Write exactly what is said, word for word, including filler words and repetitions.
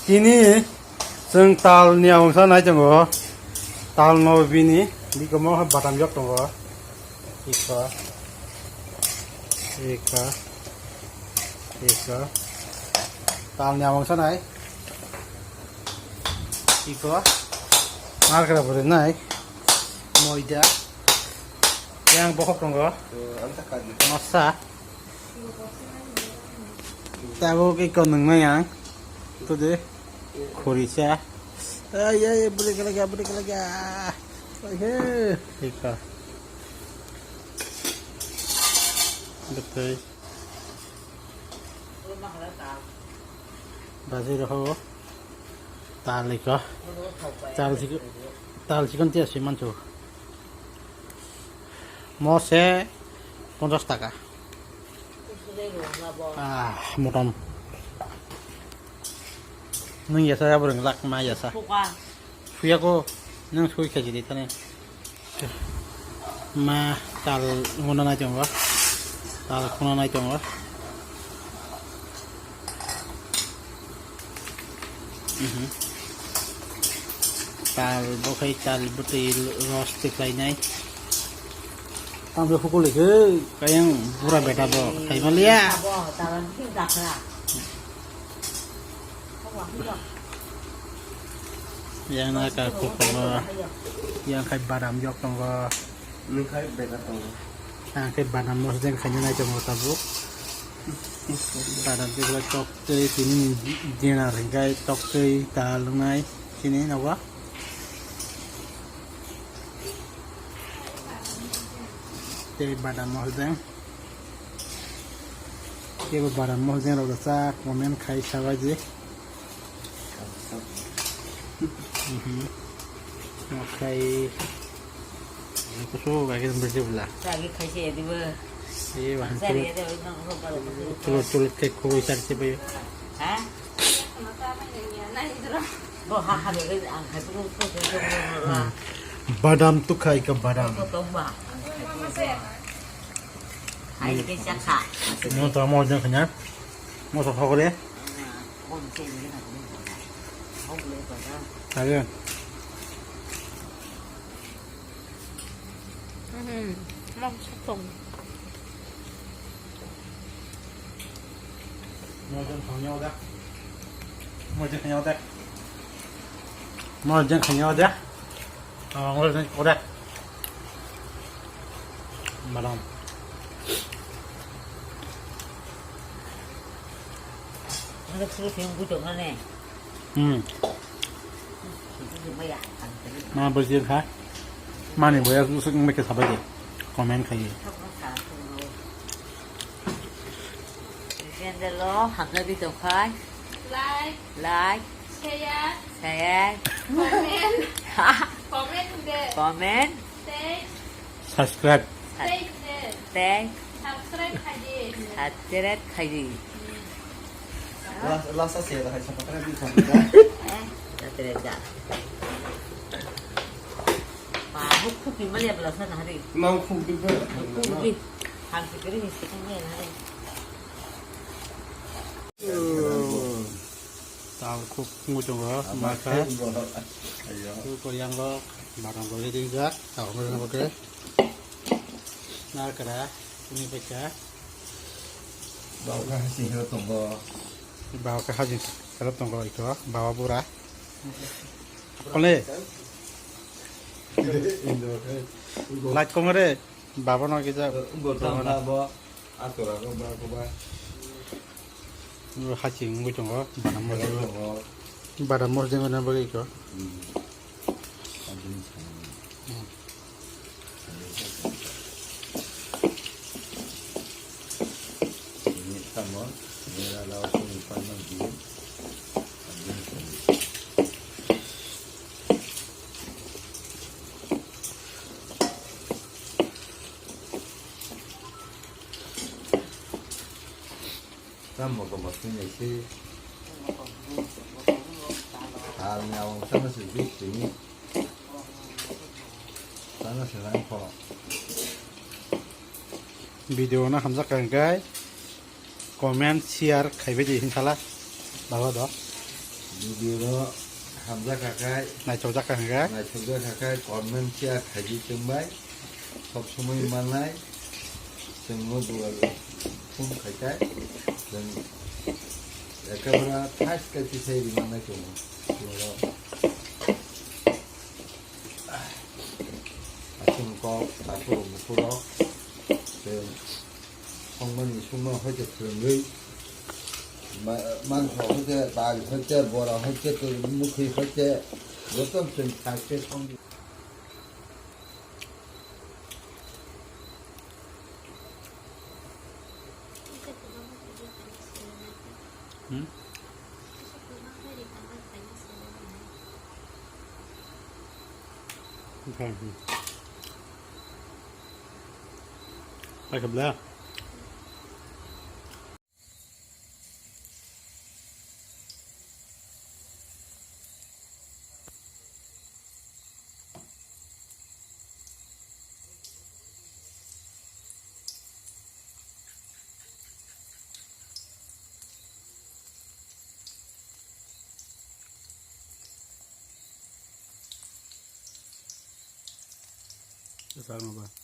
Tini chwng tal ni awangsa nai tongo. Tal no bini bikomo badam yok tongo. Iko. Iko. Iko. Tal ni awangsa nai. Iko. Markra bore nai. Moida. Yang bokhok tongo. Masa. Tabuk iko nungnai ang. Tudi. Khurisa. Ay, ay, budi kalaga, budi kalaga. Ay, he. Iko. Betul. Bajai rokho. Tal iko. Tal chikon, tal chikon tiya si manchu. Mo se ponchas taka. Ah, motom. Nwng yasa ya boreng lak ma yasa. Phuya ko nwng sui khaji di thani. Ma tal ngona nai tongo. Tal khuna nai tongo. Mhm. Tal bo khai tal bwtwi ros tikhlai nai. Tamo hukul khe kayang bura beta bo khai maliya. Yang na ka kupongo, yang khai badam yok tongo. Nung khai beta tongo. Ang khai badam mosdeng khaina nai tongo tabuk. Badam jebla tok tei tini ni dinner hingkai tok tei ta lungnai chini nogo. Tei badam mosdeng. Kebo badam mosdeng rok cha comment khai sabai di. Mhm. Okai. Kusu gagi berje bela. Lagi khai se dibo. Iya, wah. Saya dia dia nang ko kalau. Tulut tulut kayak kue cari siapa ya? Hah? Bo ha ha be ang khai tu tu tu tu. Badam tu khai ka badam. Ko to ba. Hai ke cha kha. Mo to mo jeng khanya. Mo so khogre. Ayo. Mhm. Mok sotong. Mo jeng khanya da. Mo jeng khanya da. Mo jeng khanya da. Ah, mo jeng khanya da. Malam. Ada suruh yang butuh mana? Hmm. Butuh maya. Ma berjir kha. Mani boya susuk meke sabai de. Comment khai. Jendelo hamna video khai. Like. Like. Share. Share. Comment. Comment de. Comment. Tei. Subscribe. Tei de. Tei. Subscribe khai di. Subscribe khai di. Last, last ase la hai subscribe di khai. Eh, subscribe da. Ma, huk huk ni mali abla sa na hari. Ma huk huk di ba. Huk huk di. Ham sikiri ni sikiri ni hari. Tal khuk wngwi tongo, makha. Ayo. Tu koryang rok, barang rok ready jak, tao hwnwi rwna bagwi. Narkra, ini pekha. Bawkha haching hero tongo. Bawkha haching hero tongo ito, bawa bura. Kole. Like kongre. Baba no kisa. Bo tang tang bo. Atora ko ba ko ba. Haching wngwi tongo. Badam mosdeng. Badam mosdeng wngna bagwi ko. Hmm. Adin sa. Hmm. Ini tamo. Mera lawa ko ni pan na di. Adin sa. Tamo ko masini si. Hal ni awang sama si bit ini. Sana si lang ko. Video na hamjak kang kai. Comment, share, khaibai di hinsala. Baba do. Video no hamjak kha khai, naithokjak kha khai, naithokjak kha khai, comment share khaidi chwng bai, sob somoi manai, chwng no dual phone khai khai, chwng ekabra thas khe tisai ri manai chwng no. Chwng no. Aswng kok, takhuk bukhuk rok, chwng songmani songma hoite phwrwngwi, ma-, mangso hoite, dal hoite, bora hoite, twi mwkhwi hoite, joto chwng thai khe songdi. Hmm? Okay. Hmm. Like a blur. Esa no ba.